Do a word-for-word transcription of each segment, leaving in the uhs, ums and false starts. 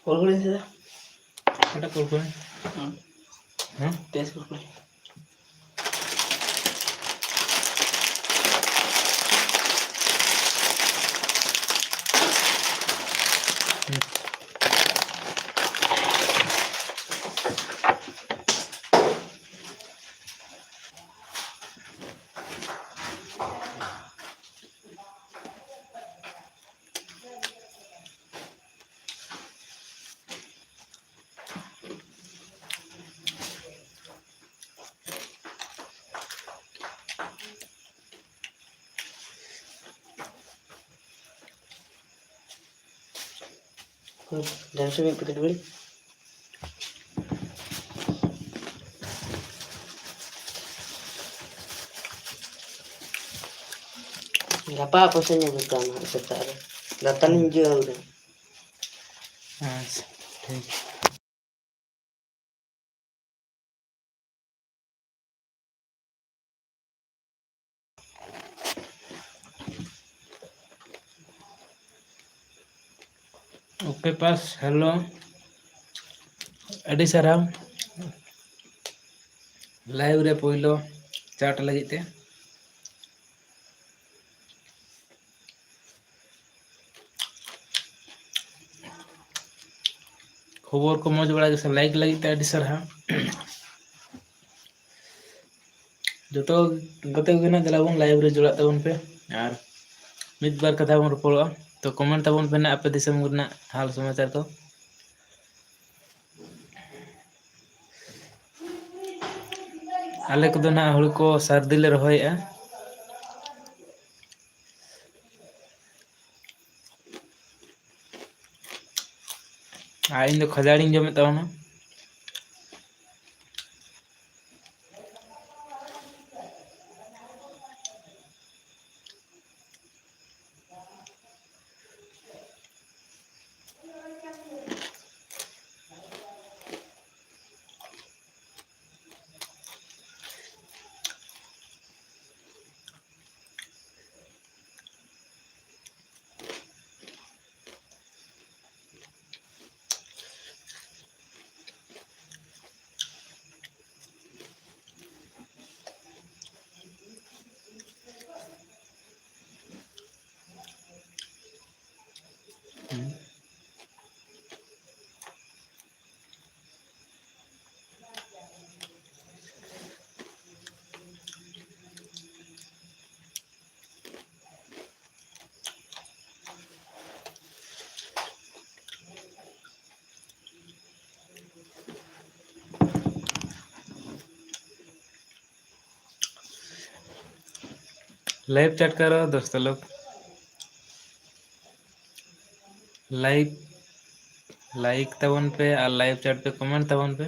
ᱠᱚᱞ ᱠᱚᱨᱮ ᱥᱮ? ᱚᱠᱟᱴᱟᱜ ᱠᱚᱞ ᱠᱚᱨᱮ? ᱦᱮᱸ᱾ ᱦᱮᱸ? ᱛᱮᱭᱤᱥ ᱠᱚᱞ ᱠᱚᱨᱮ᱾ ᱦᱳᱭ, ᱡᱟᱦᱟᱸ ᱥᱮᱫ ᱢᱤᱫ ᱯᱮᱠᱮᱴ ᱵᱤᱲᱤ᱾ ᱜᱟᱯᱟ ᱯᱚᱭᱥᱟᱧ ᱟᱹᱜᱩ ᱠᱟᱜᱼᱟ ᱱᱟᱦᱟᱜ ᱥᱮᱛᱟᱜ ᱨᱮ᱾ ᱫᱟᱛᱟᱱᱤᱧ ᱦᱩᱸ᱾ ᱡᱚᱜ ᱟᱹᱜᱩ ᱠᱟᱜᱼᱟ᱾ ᱟᱪᱪᱷᱟ, ᱴᱷᱤᱠ᱾ ᱳᱠᱮ ᱯᱟᱥ, ᱦᱮᱞᱳ, ᱟᱹᱰᱤ ᱥᱟᱨᱦᱟᱣ ᱞᱟᱭᱤᱵᱷ ᱨᱮ ᱯᱳᱭᱞᱳ ᱪᱟᱴ ᱞᱟᱹᱜᱤᱫ ᱛᱮ᱾ ᱠᱷᱚᱵᱚᱨ ᱠᱚ ᱢᱚᱡᱽ ᱵᱟᱲᱟ ᱜᱮᱥᱮ? ᱞᱟᱭᱤᱠ ᱞᱟᱹᱜᱤᱫ ᱛᱮ ᱟᱹᱰᱤ ᱥᱟᱨᱦᱟᱣ᱾ ᱡᱚᱛᱚ ᱜᱟᱛᱮ ᱠᱚᱜᱮ ᱱᱟᱜ ᱫᱮᱞᱟ ᱵᱚᱱ ᱞᱟᱭᱤᱵᱷ ᱨᱮ ᱡᱚᱲᱟᱜ ᱛᱟᱵᱚᱱ ᱯᱮ, ᱟᱨ ᱢᱤᱫ ᱵᱟᱨ ᱠᱟᱛᱷᱟ ᱵᱚᱱ ᱨᱚᱯᱚᱲᱚᱜᱼᱟ᱾ ᱛᱚ ᱠᱚᱢᱮᱱᱴ ᱛᱟᱵᱚᱱ ᱯᱮ ᱱᱟᱜ ᱟᱯᱮ ᱫᱤᱥᱚᱢ ᱨᱮᱱᱟᱜ ᱦᱟᱞ ᱥᱚᱢᱟᱪᱟᱨ ᱠᱚ᱾ ᱟᱞᱮ ᱠᱚᱫᱚ ᱱᱟᱜ ᱦᱩᱲᱩ ᱠᱚ ᱥᱟᱹᱨᱫᱤ ᱞᱮ ᱨᱚᱦᱚᱭᱮᱜᱼᱟ᱾ ᱟᱨ ᱤᱧ ᱫᱚ ᱠᱷᱟᱡᱟᱲᱤᱧ ᱡᱚᱢᱮᱫ ᱛᱟᱵᱚᱱᱟ᱾ लाइव चैट करो दोस्तों लोग, लाइव लाइक ᱛᱟᱵᱚᱱ ᱯᱮ ᱟᱨ ᱞᱟᱭᱤᱵᱷ ᱪᱮᱴ ᱯᱮ ᱠᱚᱢᱮᱱᱴ ᱛᱟᱵᱚᱱ ᱯᱮ᱾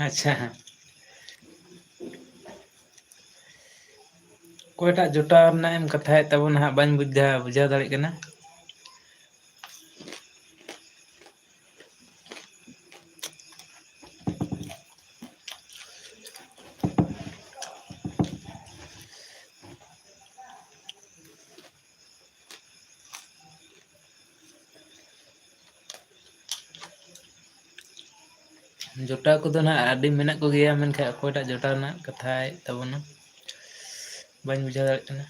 ᱟᱪᱪᱷᱟ, ᱚᱠᱚᱭᱴᱟᱜ ᱡᱚᱴᱟᱣ ᱨᱮᱱᱟᱜ ᱮᱢ ᱠᱟᱛᱷᱟᱭᱮᱫ ᱛᱟᱵᱚᱱᱟ ᱦᱟᱸᱜ, ᱵᱟᱹᱧ ᱵᱩᱡᱷᱟᱹᱣ ᱵᱩᱡᱷᱟᱹᱣ ᱫᱟᱲᱮᱭᱟᱜ ᱠᱟᱱᱟ᱾ ᱡᱚᱴᱟᱣ ᱠᱚᱫᱚ ᱱᱟᱦᱟᱜ ᱟᱹᱰᱤ ᱢᱮᱱᱟᱜ ᱠᱚᱜᱮᱭᱟ, ᱢᱮᱱᱠᱷᱟᱱ ᱚᱠᱚᱭᱴᱟᱜ ᱡᱚᱴᱟᱣ ᱨᱮᱱᱟᱜ ᱠᱟᱛᱷᱟᱭ ᱛᱟᱵᱚᱱᱟ, ᱵᱟᱹᱧ ᱵᱩᱡᱷᱟᱹᱣ ᱫᱟᱲᱮᱭᱟᱜ ᱠᱟᱱᱟ᱾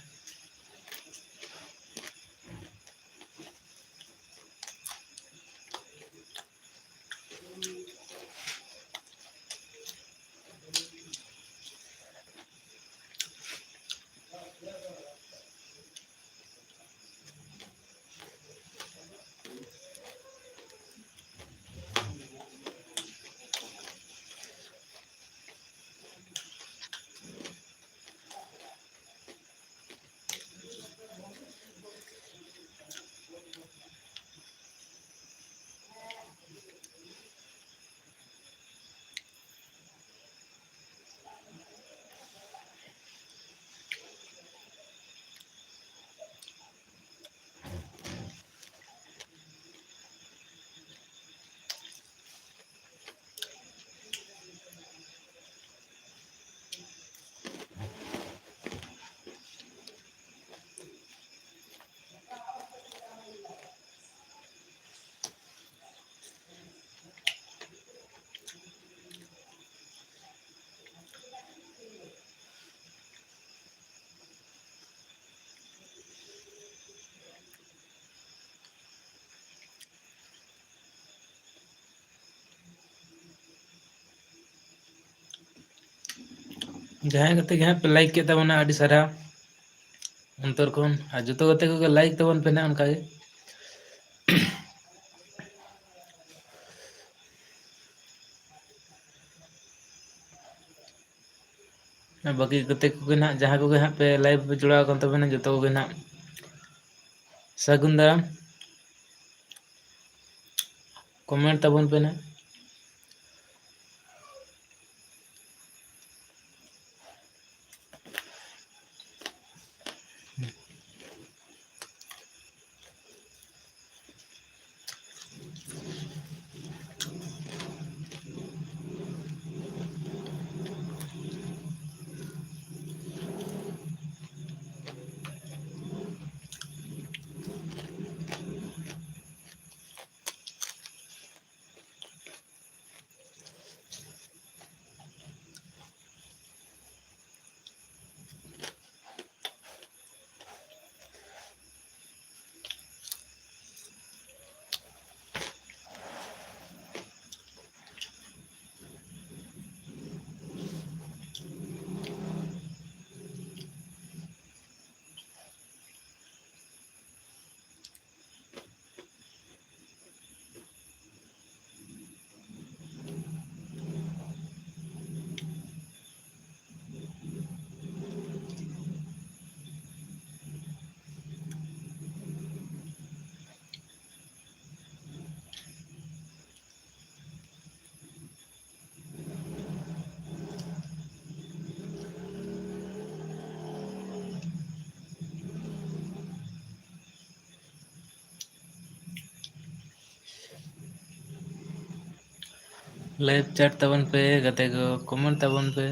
ᱡᱟᱦᱟᱸᱭ ᱜᱟᱛᱮ ᱜᱮ ᱦᱟᱸᱜ ᱯᱮ ᱞᱟᱭᱤᱠ ᱠᱮᱫ ᱛᱟᱵᱚᱱᱟ, ᱟᱹᱰᱤ ᱥᱟᱨᱦᱟᱣ ᱚᱱᱛᱚᱨ ᱠᱷᱚᱱ᱾ ᱟᱨ ᱡᱚᱛᱚ ᱜᱟᱛᱮ ᱠᱚᱜᱮ ᱞᱟᱭᱤᱠ ᱛᱟᱵᱚᱱ ᱯᱮ ᱱᱟᱦᱟᱜ ᱚᱱᱠᱟ ᱜᱮ᱾ ᱟᱨ ᱵᱟᱹᱠᱤ ᱜᱟᱛᱮ ᱠᱚᱜᱮ ᱱᱟᱦᱟᱜ, ᱡᱟᱦᱟᱸ ᱠᱚᱜᱮ ᱦᱟᱸᱜ ᱯᱮ ᱞᱟᱭᱤᱵᱷ ᱯᱮ ᱡᱚᱲᱟᱣ ᱟᱠᱟᱱ ᱛᱟᱵᱚᱱᱟ, ᱡᱚᱛᱚ ᱠᱚᱜᱮ ᱱᱟᱦᱟᱜ ᱥᱟᱹᱜᱩᱱ ᱫᱟᱨᱟᱢ᱾ ᱠᱚᱢᱮᱱᱴ ᱛᱟᱵᱚᱱ ᱯᱮ ᱱᱟᱦᱟᱜ᱾ ᱞᱟᱭᱤᱵᱷ ᱪᱮᱴ ᱛᱟᱵᱚᱱ ᱯᱮ ᱜᱟᱛᱮ ᱠᱚ, ᱠᱚᱢᱮᱱᱴ ᱛᱟᱵᱚᱱ ᱯᱮ᱾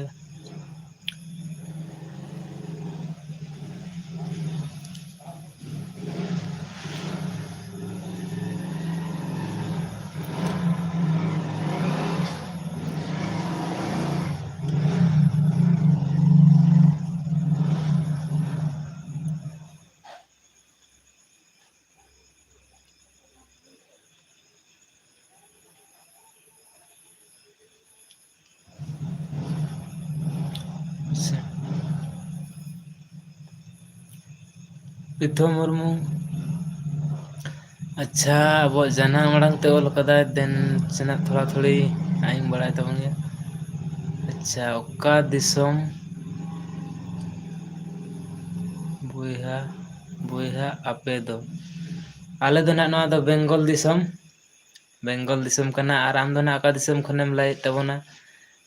ᱥᱤᱫᱷᱩ ᱢᱩᱨᱢᱩ᱾ ᱟᱪᱪᱷᱟ, ᱟᱵᱚᱣᱟᱜ ᱡᱟᱱᱟᱢ ᱟᱲᱟᱝ ᱛᱮ ᱚᱞ ᱠᱟᱫᱟᱭ, ᱫᱮᱱ ᱥᱮᱱᱟᱜ ᱛᱷᱚᱲᱟ ᱛᱷᱩᱲᱤ ᱟᱭᱤᱧ ᱵᱟᱲᱟᱭ ᱛᱟᱵᱚᱱ ᱜᱮᱭᱟ᱾ ᱟᱪᱪᱷᱟ, ᱚᱠᱟ ᱫᱤᱥᱚᱢ ᱵᱚᱭᱦᱟ, ᱵᱚᱭᱦᱟ ᱟᱯᱮ ᱫᱚ? ᱟᱞᱮ ᱫᱚ ᱱᱟᱜ ᱱᱚᱣᱟ ᱫᱚ ᱵᱮᱝᱜᱚᱞ ᱫᱤᱥᱚᱢ, ᱵᱮᱝᱜᱚᱞ ᱫᱤᱥᱚᱢ ᱠᱟᱱᱟ᱾ ᱟᱨ ᱟᱢ ᱫᱚ ᱱᱟᱜ ᱚᱠᱟ ᱫᱤᱥᱚᱢ ᱠᱷᱚᱱᱮᱢ ᱞᱟᱹᱭᱮᱫ ᱛᱟᱵᱚᱱᱟ?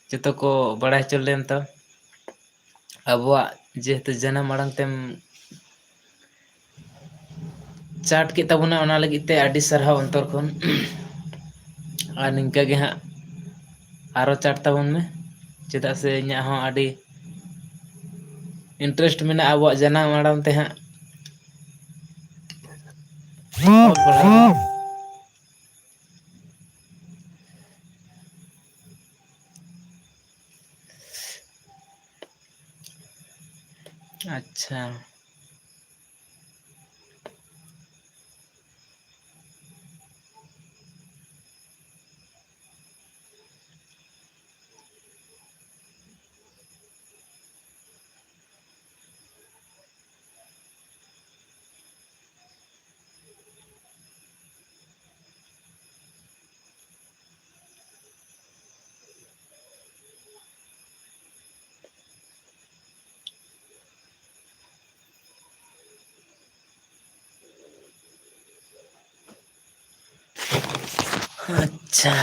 ᱡᱚᱛᱚ ᱠᱚ ᱵᱟᱲᱟᱭ ᱦᱚᱪᱚ ᱞᱮᱢ ᱛᱚ᱾ ᱟᱵᱚᱣᱟᱜ ᱡᱮᱦᱮᱛᱩ ᱡᱟᱱᱟᱢ ᱟᱲᱟᱝ ᱛᱮᱢ ᱪᱟᱴ ᱠᱮᱫ ᱛᱟᱵᱚᱱᱟ, ᱚᱱᱟ ᱞᱟᱹᱜᱤᱫ ᱛᱮ ᱟᱹᱰᱤ ᱥᱟᱨᱦᱟᱣ ᱚᱱᱛᱚᱨ ᱠᱷᱚᱱ᱾ ᱟᱨ ᱱᱤᱝᱠᱟᱹ ᱜᱮ ᱦᱟᱸᱜ ᱟᱨᱚ ᱪᱟᱴ ᱛᱟᱵᱚᱱ ᱢᱮ, ᱪᱮᱫᱟᱜ ᱥᱮ ᱤᱧᱟᱹᱜ ᱦᱚᱸ ᱟᱹᱰᱤ interest ᱢᱮᱱᱟᱜᱼᱟ ᱟᱵᱚᱣᱟᱜ ᱡᱟᱱᱟᱢ ᱟᱲᱟᱝ ᱛᱮ ᱦᱟᱸᱜ ᱚᱞ ᱯᱟᱲᱦᱟᱣ ᱫᱚ᱾ ᱟᱪᱪᱷᱟ᱾ ᱟᱪᱪᱷᱟ᱾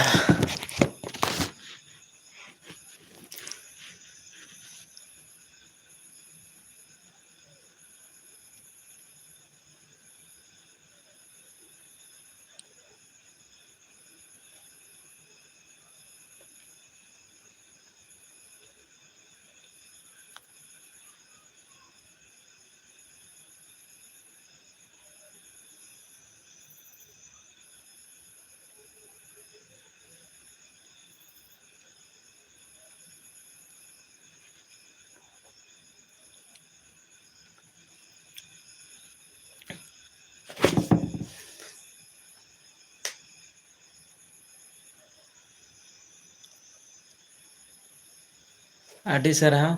ᱟᱹᱰᱤ ᱥᱟᱨᱦᱟᱣ᱾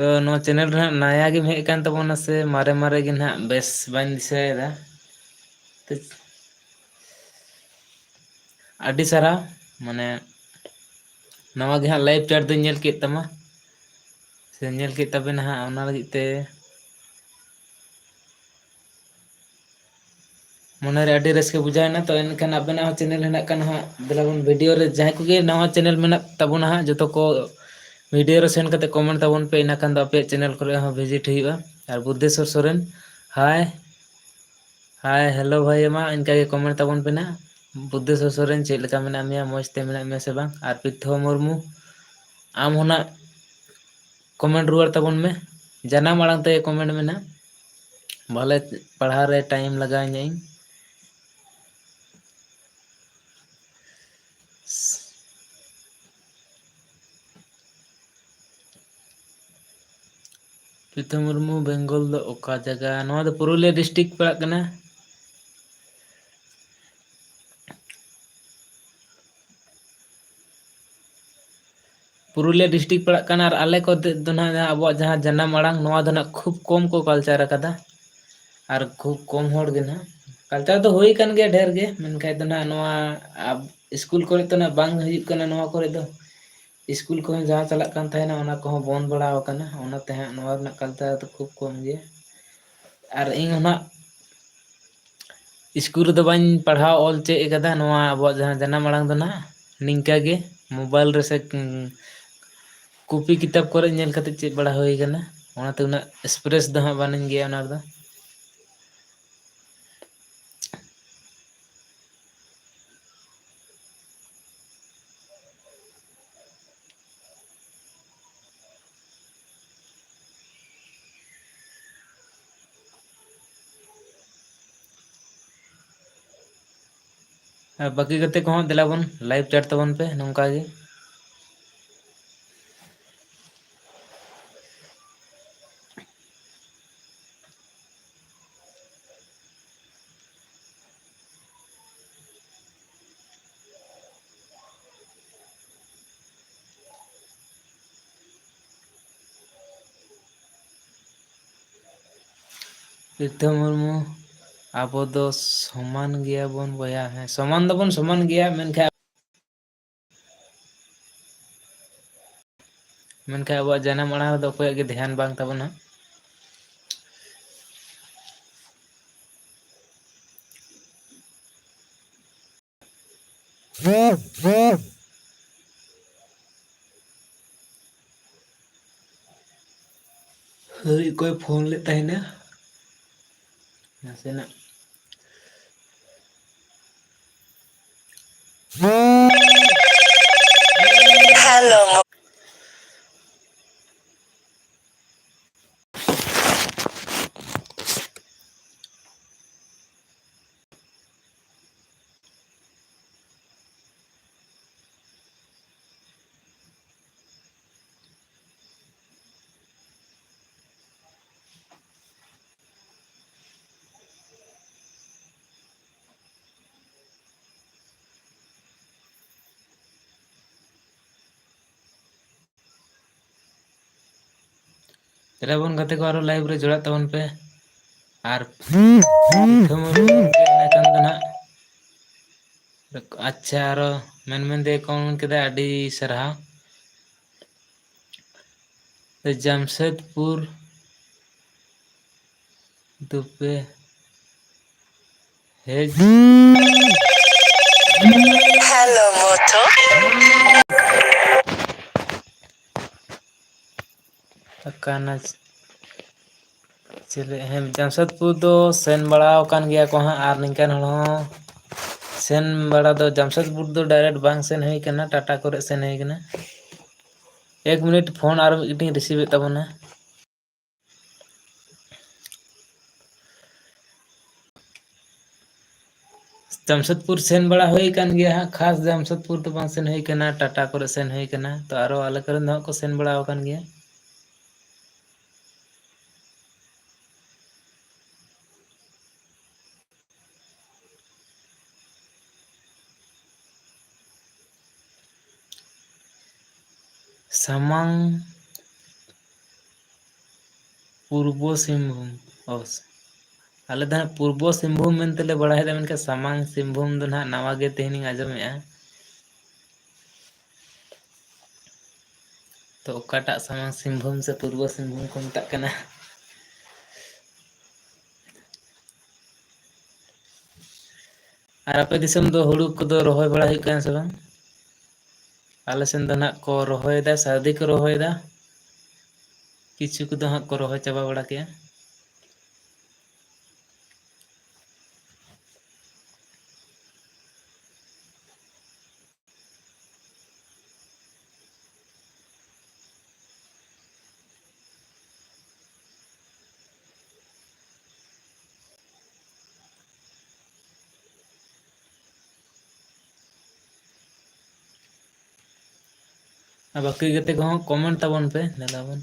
ᱛᱚ ᱱᱚᱣᱟ ᱪᱮᱱᱮᱞ ᱨᱮ ᱦᱟᱸᱜ ᱱᱟᱭᱟ ᱜᱮᱢ ᱦᱮᱡ ᱟᱠᱟᱱ ᱛᱟᱵᱚᱱᱟ ᱥᱮ ᱢᱟᱨᱮ ᱢᱟᱨᱮ ᱜᱮ ᱱᱟᱦᱟᱜ, ᱵᱮᱥ ᱵᱟᱹᱧ ᱫᱤᱥᱟᱹᱭᱮᱫᱟ᱾ ᱛᱚ ᱟᱹᱰᱤ ᱥᱟᱨᱦᱟᱣ, ᱢᱟᱱᱮ ᱱᱟᱣᱟ ᱜᱮ ᱦᱟᱸᱜ ᱞᱟᱭᱤᱵᱷ ᱪᱟᱴ ᱫᱚᱧ ᱧᱮᱞ ᱠᱮᱫ ᱛᱟᱢᱟ ᱥᱮ ᱧᱮᱞ ᱠᱮᱫ ᱛᱟᱵᱮᱱᱟ ᱦᱟᱸᱜ, ᱚᱱᱟ ᱞᱟᱹᱜᱤᱫ ᱛᱮ ᱢᱚᱱᱮᱨᱮ ᱟᱹᱰᱤ ᱨᱟᱹᱥᱠᱟᱹ ᱵᱩᱡᱷᱟᱹᱣᱮᱱᱟ᱾ ᱛᱚ ᱮᱱᱠᱷᱟᱱ ᱟᱵᱮᱱᱟᱜ ᱦᱚᱸ ᱪᱮᱱᱮᱞ ᱦᱮᱱᱟᱜ ᱠᱟᱱᱟ ᱦᱟᱸᱜ, ᱫᱮᱞᱟ ᱵᱚᱱ ᱵᱷᱤᱰᱤᱭᱳ ᱨᱮ, ᱡᱟᱦᱟᱸᱭ ᱠᱚᱜᱮ ᱱᱟᱣᱟ ᱪᱮᱱᱮᱞ ᱢᱮᱱᱟᱜ ᱛᱟᱵᱚᱱᱟ ᱦᱟᱸᱜ, ᱡᱚᱛᱚ ᱠᱚ ᱵᱷᱤᱰᱤᱭᱳ ᱨᱮ ᱥᱮᱱ ᱠᱟᱛᱮ ᱠᱚᱢᱮᱱᱴ ᱛᱟᱵᱚᱱ ᱯᱮ, ᱤᱱᱟᱹ ᱠᱷᱟᱱ ᱫᱚ ᱟᱯᱮᱭᱟᱜ ᱪᱮᱱᱮᱞ ᱠᱚᱨᱮ ᱦᱚᱸ ᱵᱷᱤᱡᱤᱴ ᱦᱩᱭᱩᱜᱼᱟ᱾ ᱟᱨ ᱵᱩᱫᱽᱫᱷᱮᱥᱣᱚᱨ ᱥᱚᱨᱮᱱ, ᱦᱟᱭ ᱦᱟᱭ, ᱦᱮᱞᱳ ᱵᱷᱟᱭ, ᱢᱟ ᱤᱱᱠᱟ ᱜᱮ ᱠᱚᱢᱮᱱᱴ ᱛᱟᱵᱚᱱ ᱯᱮ ᱱᱟᱦᱟᱜ᱾ ᱵᱩᱫᱽᱫᱷᱮᱥᱣᱚᱨ ᱥᱚᱨᱮᱱ, ᱪᱮᱫ ᱞᱮᱠᱟ ᱢᱮᱱᱟᱜ ᱢᱮᱭᱟ? ᱢᱚᱡᱽ ᱛᱮ ᱢᱮᱱᱟᱜ ᱢᱮᱭᱟ ᱥᱮ ᱵᱟᱝ? ᱟᱨ ᱯᱤᱛᱷᱚ ᱢᱩᱨᱢᱩ, ᱟᱢ ᱦᱚᱸ ᱱᱟᱜ ᱠᱚᱢᱮᱱᱴ ᱨᱩᱣᱟᱹᱲ ᱛᱟᱵᱚᱱ ᱢᱮ, ᱡᱟᱱᱟᱢ ᱟᱲᱟᱝ ᱛᱮ ᱠᱚᱢᱮᱱᱴ ᱢᱮ ᱱᱟᱜ, ᱵᱷᱟᱞᱮ ᱯᱟᱲᱦᱟᱣ ᱨᱮ ᱴᱟᱭᱤᱢ ᱞᱟᱜᱟᱣ ᱤᱧᱟᱹ ᱤᱧ᱾ ᱯᱤᱛᱷᱚ ᱢᱩᱨᱢᱩ, ᱵᱮᱝᱜᱚᱞ ᱫᱚ ᱚᱠᱟ ᱡᱟᱭᱜᱟ? ᱱᱚᱣᱟ ᱫᱚ ᱯᱩᱨᱩᱞᱤᱭᱟᱹ ᱰᱤᱥᱴᱨᱤᱠᱴ ᱯᱟᱲᱟᱜ ᱠᱟᱱᱟ᱾ ᱯᱩᱨᱩᱞᱤᱭᱟᱹ ᱰᱤᱥᱴᱨᱤᱠᱴ ᱯᱟᱲᱟᱜ ᱠᱟᱱᱟ᱾ ᱟᱨ ᱟᱞᱮ ᱠᱚ ᱫᱚ ᱱᱟᱦᱟᱜ ᱟᱵᱚᱣᱟᱜ ᱡᱟᱦᱟᱸ ᱡᱟᱱᱟᱢ ᱟᱲᱟᱝ, ᱱᱚᱣᱟ ᱫᱚ ᱱᱟᱦᱟᱜ ᱠᱷᱩᱵ ᱠᱚᱢ ᱠᱚ ᱠᱟᱞᱪᱟᱨ ᱟᱠᱟᱫᱟ᱾ ᱟᱨ ᱠᱷᱩᱵ ᱠᱚᱢ ᱦᱚᱲ ᱜᱮ ᱱᱟᱦᱟᱜ, ᱠᱟᱞᱪᱟᱨ ᱫᱚ ᱦᱩᱭ ᱟᱠᱟᱱ ᱜᱮᱭᱟ ᱰᱷᱮᱨ ᱜᱮ, ᱢᱮᱱᱠᱷᱟᱱ ᱫᱚ ᱱᱟᱦᱟᱜ ᱱᱚᱣᱟ ᱟᱵ-, ᱥᱠᱩᱞ ᱠᱚᱨᱮ ᱫᱚ ᱱᱟᱦᱟᱜ ᱵᱟᱝ ᱦᱩᱭᱩᱜ ᱠᱟᱱᱟ᱾ ᱱᱚᱣᱟ ᱠᱚᱨᱮ ᱫᱚ ᱥᱠᱩᱞ ᱠᱚᱦᱚᱸ ᱡᱟᱦᱟᱸ ᱪᱟᱞᱟᱜ ᱠᱟᱱ ᱛᱟᱦᱮᱱᱟ, ᱚᱱᱟ ᱠᱚᱦᱚᱸ ᱵᱚᱱᱫ ᱵᱟᱲᱟ ᱟᱠᱟᱱᱟ᱾ ᱚᱱᱟᱛᱮ ᱦᱟᱸᱜ ᱱᱚᱣᱟ ᱨᱮᱱᱟᱜ ᱠᱟᱞᱪᱟᱨ ᱫᱚ ᱠᱷᱩᱵ ᱠᱚᱢ ᱜᱮᱭᱟ᱾ ᱟᱨ ᱤᱧ ᱦᱚᱸ ᱱᱟᱦᱟᱜ ᱥᱠᱩᱞ ᱨᱮᱫᱚ ᱵᱟᱹᱧ ᱯᱟᱲᱦᱟᱣ ᱚᱞ ᱪᱮᱫ ᱟᱠᱟᱫᱟ, ᱱᱚᱣᱟ ᱟᱵᱚᱣᱟᱜ ᱡᱟᱦᱟᱸ ᱡᱟᱱᱟᱢ ᱟᱲᱟᱝ ᱫᱚ ᱱᱟᱦᱟᱜ ᱱᱤᱝᱠᱟ ᱜᱮ ᱢᱳᱵᱟᱭᱤᱞ ᱨᱮ ᱥᱮ, ᱩᱸ, ᱠᱚᱯᱤ ᱠᱤᱛᱟᱹᱵ ᱠᱚᱨᱮ ᱧᱮᱞ ᱠᱟᱛᱮ ᱪᱮᱫ ᱵᱟᱲᱟ ᱦᱩᱭ ᱟᱠᱟᱱᱟ, ᱚᱱᱟᱛᱮ ᱩᱱᱟᱹᱜ ᱮᱠᱥᱯᱨᱮᱥ ᱫᱚ ᱦᱟᱸᱜ ᱵᱟᱹᱱᱩᱧ ᱜᱮᱭᱟ ᱚᱱᱟ ᱨᱮᱫᱚ᱾ ᱟᱨ ᱵᱟᱹᱠᱤ ᱜᱟᱛᱮ ᱠᱚᱦᱚᱸ ᱫᱮᱞᱟ ᱵᱚᱱ ᱞᱟᱭᱤᱵᱷ ᱪᱟᱴ ᱛᱟᱵᱚᱱ ᱯᱮ ᱱᱚᱝᱠᱟ ᱜᱮ᱾ ᱛᱤᱨᱛᱷᱚ ᱢᱩᱨᱢᱩ, ᱟᱵᱚ ᱫᱚ ᱥᱚᱢᱟᱱ ᱜᱮᱭᱟᱵᱚᱱ ᱵᱚᱭᱦᱟ᱾ ᱦᱮᱸ, ᱥᱚᱢᱟᱱ ᱫᱚᱵᱚᱱ ᱥᱚᱢᱟᱱ ᱜᱮᱭᱟ, ᱢᱮᱱᱠᱷᱟᱱ, ᱢᱮᱱᱠᱷᱟᱱ ᱟᱵᱚᱣᱟᱜ ᱡᱟᱱᱟᱢ ᱟᱲᱟᱝ ᱨᱮᱫᱚ ᱚᱠᱚᱭᱟᱜ ᱜᱮ ᱫᱷᱮᱭᱟᱱ ᱵᱟᱝ ᱛᱟᱵᱚᱱᱟ᱾ ᱦᱳᱭ, ᱚᱠᱚᱭ ᱯᱷᱳᱱ ᱞᱮᱫ ᱛᱟᱦᱮᱱᱟ? ᱱᱟᱥᱮᱱᱟᱜ᱾ ᱦᱮᱞᱳ᱾ ᱫᱮᱞᱟ ᱵᱚᱱ ᱜᱟᱛᱮ ᱠᱚ, ᱟᱨᱚ live ᱨᱮ ᱡᱚᱲᱟᱜ ᱛᱟᱵᱚᱱ ᱯᱮ᱾ ᱟᱨ ᱤᱱᱟᱹ ᱠᱷᱟᱱ ᱫᱚ ᱱᱟᱦᱟᱜ, ᱟᱪᱪᱷᱟ, ᱟᱨᱚ ᱢᱮᱱ ᱢᱮᱱ ᱛᱮ ᱠᱚ ᱢᱮᱱ ᱠᱮᱫᱟ, ᱟᱹᱰᱤ ᱥᱟᱨᱦᱟᱣ᱾ ᱡᱟᱢᱥᱮᱫᱽᱯᱩᱨ ᱫᱚᱯᱮ ᱦᱮᱡ? ᱦᱮᱞᱳ, ᱢᱚᱛᱷᱚ᱾ ᱟᱠᱟᱱᱟ᱾ ᱪᱮᱞᱮ, ᱦᱮᱸ, ᱡᱟᱢᱥᱮᱫᱽᱯᱩᱨ ᱫᱚ ᱥᱮᱱ ᱵᱟᱲᱟ ᱟᱠᱟᱱ ᱜᱮᱭᱟ ᱠᱚ ᱦᱟᱸᱜ, ᱟᱨ ᱱᱤᱝᱠᱟᱱ ᱦᱚᱲ ᱦᱚᱸ ᱥᱮᱱ ᱵᱟᱲᱟ ᱫᱚ, ᱡᱟᱢᱥᱮᱫᱽᱯᱩᱨ ᱫᱚ direct ᱵᱟᱝ ᱥᱮᱱ ᱦᱩᱭ ᱠᱟᱱᱟ, ᱴᱟᱴᱟ ᱠᱚᱨᱮ ᱥᱮᱱ ᱦᱩᱭ ᱠᱟᱱᱟ᱾ ᱮᱠ ᱢᱤᱱᱤᱴ, ᱯᱷᱳᱱ ᱟᱨ ᱢᱤᱫᱴᱤᱧ receive ᱮᱫ ᱛᱟᱵᱚᱱᱟ᱾ ᱡᱟᱢᱥᱮᱫᱽᱯᱩᱨ ᱥᱮᱱ ᱵᱟᱲᱟ ᱦᱩᱭ ᱟᱠᱟᱱ ᱜᱮᱭᱟ ᱦᱟᱸᱜ, ᱠᱷᱟᱥ ᱡᱟᱢᱥᱮᱫᱽᱯᱩᱨ ᱫᱚ ᱵᱟᱝ ᱥᱮᱱ ᱦᱩᱭ ᱠᱟᱱᱟ, ᱴᱟᱴᱟ ᱠᱚᱨᱮ ᱥᱮᱱ ᱦᱩᱭ ᱠᱟᱱᱟ᱾ ᱛᱚ ᱟᱨᱚ ᱟᱞᱮ ᱠᱚᱨᱮᱱ ᱫᱚ ᱦᱟᱸᱜ ᱠᱚ ᱥᱮᱱ ᱵᱟᱲᱟ ᱟᱠᱟᱱ ᱜᱮᱭᱟ᱾ ᱥᱟᱢᱟᱝ ᱯᱩᱨᱵᱚ ᱥᱤᱝᱵᱷᱩᱢ, ᱚ, ᱟᱞᱮ ᱫᱚ ᱦᱟᱸᱜ ᱯᱩᱨᱵᱚ ᱥᱤᱝᱵᱷᱩᱢ ᱢᱮᱱᱛᱮᱞᱮ ᱵᱟᱲᱟᱭᱮᱫᱟ, ᱢᱮᱱᱠᱷᱟᱱ ᱥᱟᱢᱟᱝ ᱥᱤᱝᱵᱷᱩᱢ ᱫᱚ ᱱᱟᱦᱟᱜ ᱱᱟᱣᱟ ᱜᱮ ᱛᱮᱦᱮᱧᱤᱧ ᱟᱸᱡᱚᱢᱮᱜᱼᱟ᱾ ᱛᱚ ᱚᱠᱟᱴᱟᱜ ᱥᱟᱢᱟᱝ ᱥᱤᱝᱵᱷᱩᱢ ᱥᱮ ᱯᱩᱨᱵᱚ ᱥᱤᱝᱵᱷᱩᱢ ᱠᱚ ᱢᱮᱛᱟᱜ ᱠᱟᱱᱟ? ᱟᱨ ᱟᱯᱮ ᱫᱤᱥᱚᱢ ᱫᱚ ᱦᱩᱲᱩ ᱠᱚᱫᱚ ᱨᱚᱦᱚᱭ ᱵᱟᱲᱟ ᱦᱩᱭᱩᱜ ᱠᱟᱱᱟ ᱥᱮ ᱵᱟᱝ? ᱟᱞᱮ ᱥᱮᱱ ᱫᱚ ᱱᱟᱦᱟᱜ ᱠᱚ ᱨᱚᱦᱚᱭᱮᱫᱟ, ᱥᱟᱹᱨᱫᱤ ᱠᱚ ᱨᱚᱦᱚᱭᱮᱫᱟ, ᱠᱤᱪᱷᱩ ᱠᱚᱫᱚ ᱦᱟᱸᱜ ᱠᱚ ᱨᱚᱦᱚᱭ ᱪᱟᱵᱟ ᱵᱟᱲᱟ ᱠᱮᱜᱼᱟ᱾ ᱟᱨ ᱵᱟᱹᱠᱤ ᱜᱟᱛᱮ ᱠᱚᱦᱚᱸ comment ᱛᱟᱵᱚᱱ ᱯᱮ, ᱧᱮᱞᱟᱵᱚᱱ᱾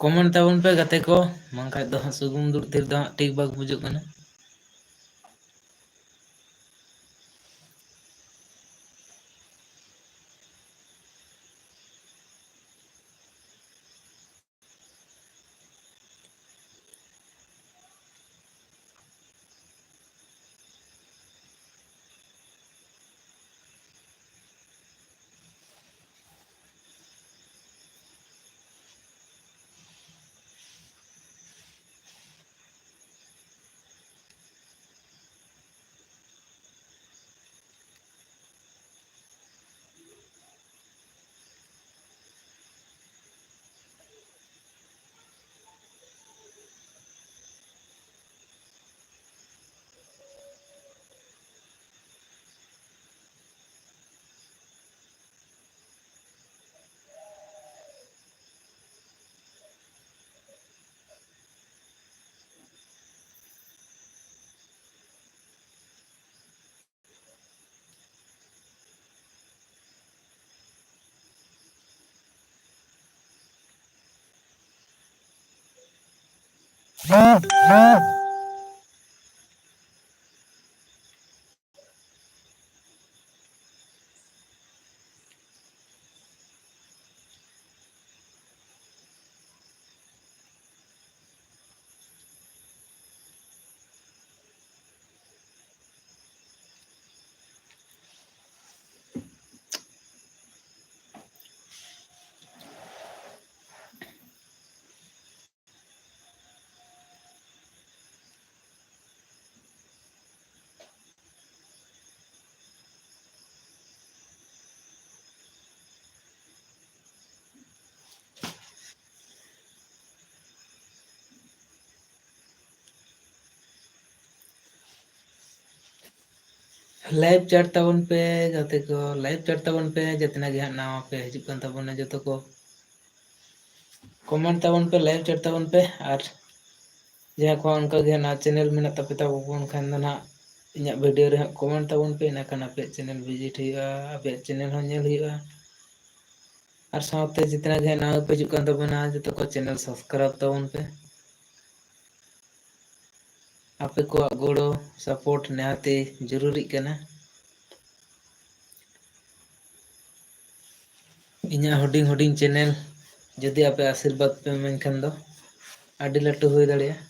ᱠᱚᱢᱮᱱᱴ ᱛᱟᱵᱚᱱ ᱯᱮ ᱜᱟᱛᱮ ᱠᱚ, ᱵᱟᱝᱠᱷᱟᱡ ᱫᱚ ᱦᱟᱸᱜ ᱥᱩᱜᱩᱢ ᱫᱩᱲᱩᱵ ᱛᱷᱤᱨ ᱫᱚ ᱦᱟᱸᱜ ᱴᱷᱤᱠ ᱵᱟᱝ ᱵᱩᱡᱩᱜ ᱠᱟᱱᱟ᱾ Live chat ᱛᱟᱵᱚᱱ ᱯᱮ ᱜᱟᱛᱮ ᱠᱚ, live chat ᱛᱟᱵᱚᱱ ᱯᱮ, ᱡᱮ ᱛᱤᱱᱟᱹᱜ ᱜᱮ ᱦᱟᱸᱜ ᱱᱟᱣᱟ ᱯᱮ ᱦᱤᱡᱩᱜ ᱠᱟᱱ ᱛᱟᱵᱚᱱᱟ ᱡᱚᱛᱚ ᱠᱚ᱾ Comment ᱛᱟᱵᱚᱱ ᱯᱮ, live chat ᱛᱟᱵᱚᱱ ᱯᱮ, ᱟᱨ ᱡᱟᱦᱟᱸᱭ ᱠᱚᱣᱟᱜ ᱚᱱᱠᱟ ᱜᱮ ᱦᱟᱸᱜ ᱱᱟᱣᱟ channel ᱢᱮᱱᱟᱜ ᱛᱟᱯᱮ ᱛᱟᱵᱚ ᱠᱷᱟᱱ ᱫᱚ ᱱᱟᱦᱟᱜ ᱤᱧᱟᱹᱜ video ᱨᱮ ᱦᱟᱸᱜ comment ᱛᱟᱵᱚᱱ ᱯᱮ, ᱤᱱᱟᱹᱠᱷᱟᱱ ᱟᱯᱮᱭᱟᱜ channel visit ᱦᱩᱭᱩᱜᱼᱟ, ᱟᱯᱮᱭᱟᱜ channel ᱦᱚᱸ ᱧᱮᱞ ᱦᱩᱭᱩᱜᱼᱟ᱾ ᱟᱨ ᱥᱟᱶᱛᱮ ᱡᱮᱛᱱᱟ ᱜᱮ ᱱᱟᱣᱟ ᱯᱮ ᱦᱤᱡᱩᱜ ᱠᱟᱱ ᱛᱟᱵᱚᱱᱟ, ᱡᱚᱛᱚ ᱠᱚ channel subscribe ᱛᱟᱵᱚᱱ ᱯᱮ᱾ ᱟᱯᱮ ᱠᱚᱣᱟᱜ ᱜᱚᱲᱚ support ᱱᱤᱦᱟᱹᱛᱤ ᱡᱚᱨᱩᱨᱤᱜ ᱠᱟᱱᱟ᱾ ᱤᱧᱟᱹᱜ ᱦᱩᱰᱤᱧ ᱦᱩᱰᱤᱧ channel ᱡᱩᱫᱤ ᱟᱯᱮ ᱟᱥᱤᱨᱵᱟᱫᱽ ᱯᱮ ᱮᱢᱟᱹᱧ ᱠᱷᱟᱱ ᱫᱚ ᱟᱹᱰᱤ ᱞᱟᱹᱴᱩ ᱦᱩᱭ ᱫᱟᱲᱮᱭᱟᱜᱼᱟ᱾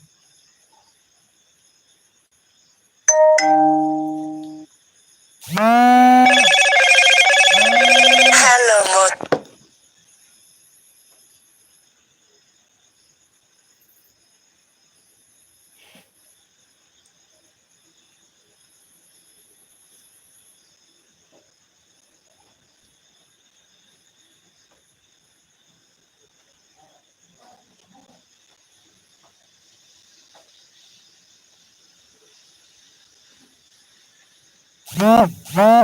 Hello,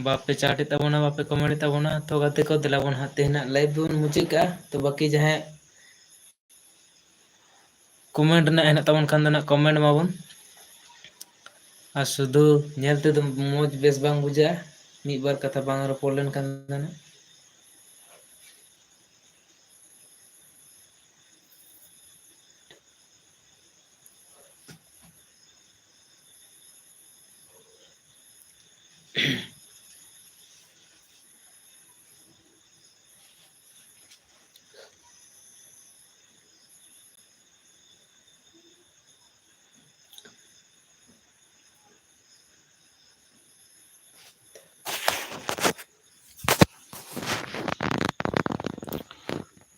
ᱵᱟᱯᱮ ᱪᱟᱴ ᱮᱫ ᱛᱟᱵᱚᱱᱟ, ᱵᱟᱯᱮ comment ᱮᱫ ᱛᱟᱵᱚᱱᱟ᱾ ᱛᱚ ᱜᱟᱛᱮ ᱠᱚ, ᱫᱮᱞᱟ ᱵᱚᱱ ᱦᱟᱸᱜ ᱛᱮᱦᱮᱧᱟᱜ live ᱫᱚᱵᱚᱱ ᱢᱩᱪᱟᱹᱫ ᱠᱟᱜᱼᱟ᱾ ᱛᱚ ᱵᱟᱹᱠᱤ ᱡᱟᱦᱟᱸᱭᱟᱜ comment ᱨᱮᱱᱟᱜ ᱦᱮᱱᱟᱜ ᱛᱟᱵᱚᱱ ᱠᱷᱟᱱ ᱫᱚ ᱱᱟᱜ comment ᱢᱟᱵᱚᱱ᱾ ᱟᱨ ᱥᱩᱫᱷᱩ ᱧᱮᱞ ᱛᱮᱫᱚ ᱢᱚᱡᱽ ᱵᱮᱥ ᱵᱟᱝ ᱵᱩᱡᱷᱟᱹᱜᱼᱟ, ᱢᱤᱫ ᱵᱟᱨ ᱠᱟᱛᱷᱟ ᱵᱟᱝ ᱨᱚᱯᱚᱲ ᱞᱮᱱᱠᱷᱟᱱ ᱫᱚ ᱱᱟᱜ᱾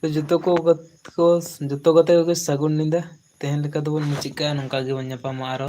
ᱛᱚ ᱡᱚᱛᱚ ᱠᱚ ᱜᱟᱛᱮ ᱠᱚ, ᱡᱚᱛᱚ ᱜᱟᱛᱮ ᱠᱚᱜᱮ ᱥᱟᱹᱜᱩᱱ ᱧᱤᱫᱟᱹ᱾ ᱛᱮᱦᱮᱧ ᱞᱮᱠᱟ ᱫᱚᱵᱚᱱ ᱢᱩᱪᱟᱹᱫ ᱠᱟᱜᱼᱟ, ᱱᱚᱝᱠᱟ ᱜᱮᱵᱚᱱ ᱧᱟᱯᱟᱢᱟ ᱟᱨᱚ᱾